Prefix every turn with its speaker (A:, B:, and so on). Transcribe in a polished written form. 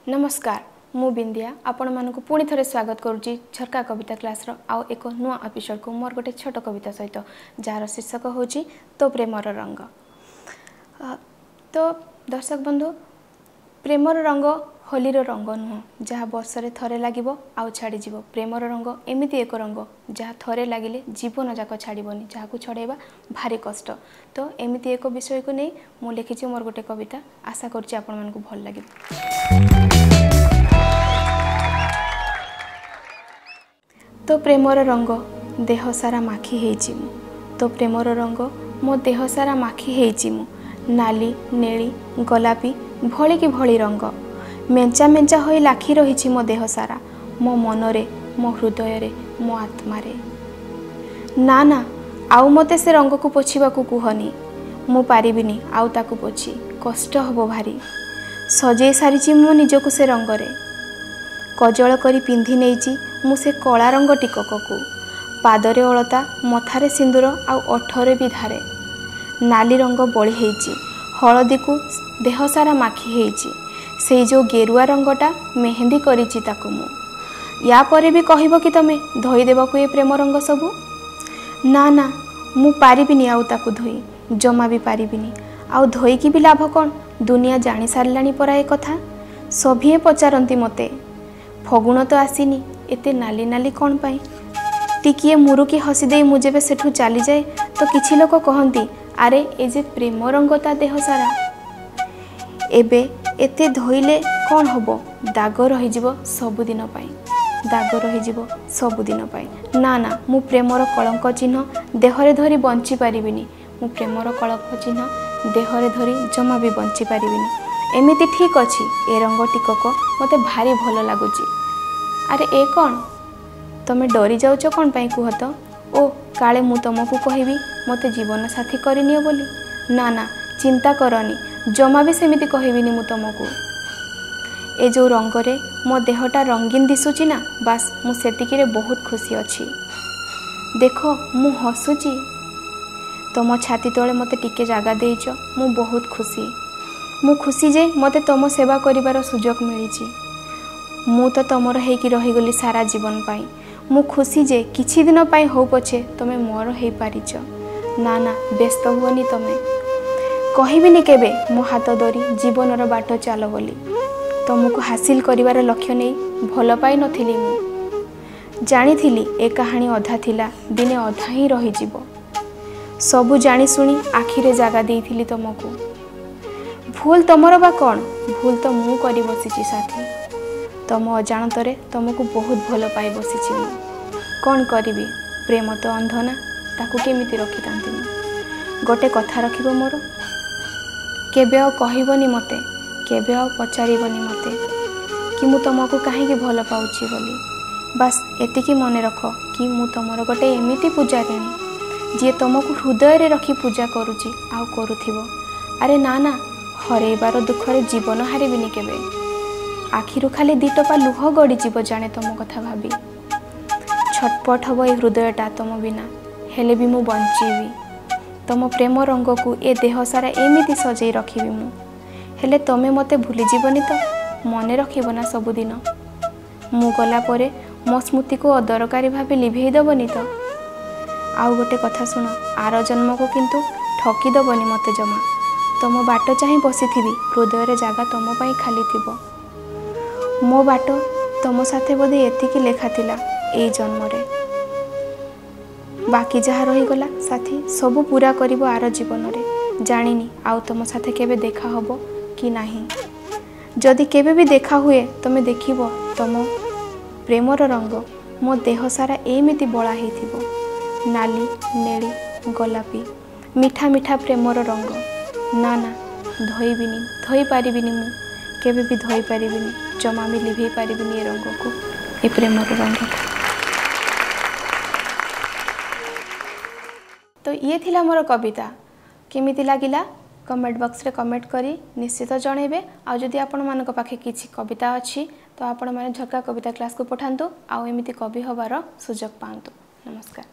A: ନମସ୍କାର, ମୁଁ ବିନ୍ଦିଆ ଆପଣମାନଙ୍କୁ ପୁଣି ଥରେ ସ୍ୱାଗତ କରୁଛି ଝରକା କବିତା କ୍ଲାସ୍ର ଆଉ ଏକ ନୂଆ ଏପିସୋଡ଼କୁ, ମୋର ଗୋଟେ ଛୋଟ କବିତା ସହିତ, ଯାହାର ଶୀର୍ଷକ ହେଉଛି ତୋ ପ୍ରେମର ରଙ୍ଗ। ତ ଦର୍ଶକ ବନ୍ଧୁ, ପ୍ରେମର ରଙ୍ଗ ହୋଲିର ରଙ୍ଗ ନୁହଁ ଯାହା ବର୍ଷରେ ଥରେ ଲାଗିବ ଆଉ ଛାଡ଼ିଯିବ। ପ୍ରେମର ରଙ୍ଗ ଏମିତି ଏକ ରଙ୍ଗ ଯାହା ଥରେ ଲାଗିଲେ ଜୀବନ ଯାକ ଛାଡ଼ିବନି, ଯାହାକୁ ଛଡ଼େଇବା ଭାରି କଷ୍ଟ। ତ ଏମିତି ଏକ ବିଷୟକୁ ନେଇ ମୁଁ ଲେଖିଛି ମୋର ଗୋଟେ କବିତା। ଆଶା କରୁଛି ଆପଣମାନଙ୍କୁ ଭଲ ଲାଗିବ। ତୋ ପ୍ରେମର ରଙ୍ଗ ଦେହ ସାରା ମାଖି ହେଇଛି ମୁଁ, ତୋ ପ୍ରେମର ରଙ୍ଗ ମୋ ଦେହ ସାରା ମାଖି ହେଇଛି ମୁଁ। ନାଲି, ନେଳି, ଗୋଲାପୀ ଭଳିକି ଭଳି ରଙ୍ଗ ମେଞ୍ଚା ମେଞ୍ଚା ହୋଇ ଲାଖି ରହିଛି ମୋ ଦେହ ସାରା, ମୋ ମନରେ, ମୋ ହୃଦୟରେ, ମୋ ଆତ୍ମାରେ। ନା ନା, ଆଉ ମୋତେ ସେ ରଙ୍ଗକୁ ପୋଛିବାକୁ କୁହନି, ମୁଁ ପାରିବିନି ଆଉ ତାକୁ ପୋଛି, କଷ୍ଟ ହେବ ଭାରି। ସଜେଇ ସାରିଛି ମୁଁ ନିଜକୁ ସେ ରଙ୍ଗରେ, କଜଳ କରି ପିନ୍ଧି ନେଇଛି ମୁଁ ସେ କଳା ରଙ୍ଗ ଟିକକକୁ। ପାଦରେ ଅଳତା, ମଥାରେ ସିନ୍ଦୁର ଆଉ ଓଠରେ ବି ଧାରେ ନାଲି ରଙ୍ଗ ବୋଳି ହେଇଛି, ହଳଦୀକୁ ଦେହ ସାରା ମାଖି ହେଇଛି। ସେଇ ଯେଉଁ ଗେରୁଆ ରଙ୍ଗଟା ମେହେନ୍ଦି କରିଛି ତାକୁ ମୁଁ। ୟା ପରେ ବି କହିବ କି ତମେ ଧୋଇଦେବାକୁ ଏ ପ୍ରେମ ରଙ୍ଗ ସବୁ? ନା ନା, ମୁଁ ପାରିବିନି ଆଉ ତାକୁ ଧୋଇ, ଜମା ବି ପାରିବିନି। ଆଉ ଧୋଇକି ବି ଲାଭ କ'ଣ? ଦୁନିଆ ଜାଣିସାରିଲାଣି ପରା ଏ କଥା। ସଭିଏଁ ପଚାରନ୍ତି ମୋତେ, ଫଗୁଣ ତ ଆସିନି, ଏତେ ନାଲି ନାଲି କ'ଣ ପାଇଁ? ଟିକିଏ ମୁରୁକି ହସିଦେଇ ମୁଁ ଯେବେ ସେଠୁ ଚାଲିଯାଏ ତ କିଛି ଲୋକ କହନ୍ତି, ଆରେ ଏ ଯେ ପ୍ରେମ ରଙ୍ଗ ତା ଦେହ ସାରା। ଏବେ ଏତେ ଧୋଇଲେ କ'ଣ ହେବ? ଦାଗ ରହିଯିବ ସବୁଦିନ ପାଇଁ, ଦାଗ ରହିଯିବ ସବୁଦିନ ପାଇଁ। ନା ନା, ମୁଁ ପ୍ରେମର କଳଙ୍କ ଚିହ୍ନ ଦେହରେ ଧରି ବଞ୍ଚି ପାରିବିନି, ମୁଁ ପ୍ରେମର କଳଙ୍କ ଚିହ୍ନ ଦେହରେ ଧରି ଜମା ବି ବଞ୍ଚି ପାରିବିନି। ଏମିତି ଠିକ୍ ଅଛି, ଏ ରଙ୍ଗ ଟିକକ ମୋତେ ଭାରି ଭଲ ଲାଗୁଛି। ଆରେ ଏ କ'ଣ, ତମେ ଡରି ଯାଉଛ କ'ଣ ପାଇଁ କୁହ ତ? ଓ କାଳେ ମୁଁ ତମକୁ କହିବି ମୋତେ ଜୀବନସାଥୀ କରିନିଅ ବୋଲି? ନା ନା, ଚିନ୍ତା କରନି, ଜମା ବି ସେମିତି କହିବିନି ମୁଁ ତମକୁ। ଏ ଯେଉଁ ରଙ୍ଗରେ ମୋ ଦେହଟା ରଙ୍ଗୀନ ଦିଶୁଛି ନା, ବାସ୍ ମୁଁ ସେତିକିରେ ବହୁତ ଖୁସି ଅଛି। ଦେଖ ମୁଁ ହସୁଛି, ତମ ଛାତି ତଳେ ମୋତେ ଟିକେ ଜାଗା ଦେଇଛ, ମୁଁ ବହୁତ ଖୁସି। ମୁଁ ଖୁସି ଯେ ମୋତେ ତମ ସେବା କରିବାର ସୁଯୋଗ ମିଳିଛି। ମୁଁ ତ ତମର ହେଇକି ରହିଗଲି ସାରା ଜୀବନ ପାଇଁ। ମୁଁ ଖୁସି ଯେ କିଛି ଦିନ ପାଇଁ ହଉ ପଛେ ତମେ ମୋର ହେଇପାରିଛ। ନା ନା, ବ୍ୟସ୍ତ ହୁଅନି ତମେ, କହିବିନି କେବେ ମୋ ହାତ ଧରି ଜୀବନର ବାଟ ଚାଲ ବୋଲି। ତମକୁ ହାସିଲ କରିବାର ଲକ୍ଷ୍ୟ ନେଇ ଭଲ ପାଇନଥିଲି ମୁଁ। ଜାଣିଥିଲି ଏ କାହାଣୀ ଅଧା ଥିଲା, ଦିନେ ଅଧା ହିଁ ରହିଯିବ। ସବୁ ଜାଣିଶୁଣି ଆଖିରେ ଜାଗା ଦେଇଥିଲି ତମକୁ। ଭୁଲ ତମର ବା କ'ଣ? ଭୁଲ ତ ମୁଁ କରି ବସିଛି ସାଥୀ। ତମ ଅଜାଣତରେ ତମକୁ ବହୁତ ଭଲ ପାଇ ବସିଛି ମୁଁ। କ'ଣ କରିବି, ପ୍ରେମ ତ ଅନ୍ଧ ନା, ତାକୁ କେମିତି ରଖିଥାନ୍ତି ମୁଁ? ଗୋଟେ କଥା ରଖିବ ମୋର, କେବେ ଆଉ କହିବନି ମୋତେ, କେବେ ଆଉ ପଚାରିବନି ମୋତେ କି ମୁଁ ତମକୁ କାହିଁକି ଭଲ ପାଉଛି ବୋଲି। ବାସ୍ ଏତିକି ମନେ ରଖ କି ମୁଁ ତମର ଗୋଟେ ଏମିତି ପୂଜାରିଣୀ ଯିଏ ତମକୁ ହୃଦୟରେ ରଖି ପୂଜା କରୁଛି ଆଉ କରୁଥିବ। ଆରେ ନା ନା, ହରେଇବାର ଦୁଃଖରେ ଜୀବନ ହାରିବିନି କେବେ। ଆଖିରୁ ଖାଲି ଦି ଟୋପା ଲୁହ ଗଡ଼ିଯିବ ଜାଣେ ତମ କଥା ଭାବି। ଛଟପଟ ହେବ ଏ ହୃଦୟଟା ତମ ବିନା, ହେଲେ ବି ମୁଁ ବଞ୍ଚିବି। ତମ ପ୍ରେମ ରଙ୍ଗକୁ ଏ ଦେହ ସାରା ଏମିତି ସଜେଇ ରଖିବି ମୁଁ। ହେଲେ ତମେ ମୋତେ ଭୁଲିଯିବନି ତ? ମନେ ରଖିବ ନା ସବୁଦିନ? ମୁଁ ଗଲା ପରେ ମୋ ସ୍ମୃତିକୁ ଅଦରକାରୀ ଭାବି ଲିଭେଇ ଦେବନି ତ? ଆଉ ଗୋଟେ କଥା ଶୁଣ, ଆର ଜନ୍ମକୁ କିନ୍ତୁ ଠକିଦେବନି ମୋତେ ଜମା। ତମ ବାଟ ଚାହିଁ ବସିଥିବି, ହୃଦୟରେ ଜାଗା ତମ ପାଇଁ ଖାଲି ଥିବ। ମୋ ବାଟ ତମ ସାଥେ ବୋଧେ ଏତିକି ଲେଖା ଥିଲା ଏଇ ଜନ୍ମରେ। ବାକି ଯାହା ରହିଗଲା ସାଥୀ, ସବୁ ପୂରା କରିବ ଆର ଜୀବନରେ। ଜାଣିନି ଆଉ ତମ ସାଥେ କେବେ ଦେଖା ହେବ କି ନାହିଁ। ଯଦି କେବେ ବି ଦେଖା ହୁଏ, ତମେ ଦେଖିବ ତମ ପ୍ରେମର ରଙ୍ଗ ମୋ ଦେହ ସାରା ଏମିତି ବୋଳା ହେଇଥିବ। ନାଲି, ନେଳି, ଗୋଲାପୀ, ମିଠା ମିଠା ପ୍ରେମର ରଙ୍ଗ। ନା ନା, ଧୋଇବିନି, ଧୋଇ ପାରିବିନି ମୁଁ, କେବେ ବି ଧୋଇ ପାରିବିନି, ଜମା ବି ଲିଭେଇ ପାରିବିନି ଏ ରଙ୍ଗକୁ, ଏ ପ୍ରେମର ରଙ୍ଗକୁ। ତ ଇଏ ଥିଲା ମୋର କବିତା। କେମିତି ଲାଗିଲା କମେଣ୍ଟ ବକ୍ସରେ କମେଣ୍ଟ କରି ନିଶ୍ଚିତ ଜଣାଇବେ। ଆଉ ଯଦି ଆପଣମାନଙ୍କ ପାଖେ କିଛି କବିତା ଅଛି ତ ଆପଣମାନେ ଝରକା କବିତା କ୍ଲାସ୍କୁ ପଠାନ୍ତୁ ଆଉ ଏମିତି କବି ହେବାର ସୁଯୋଗ ପାଆନ୍ତୁ। ନମସ୍କାର।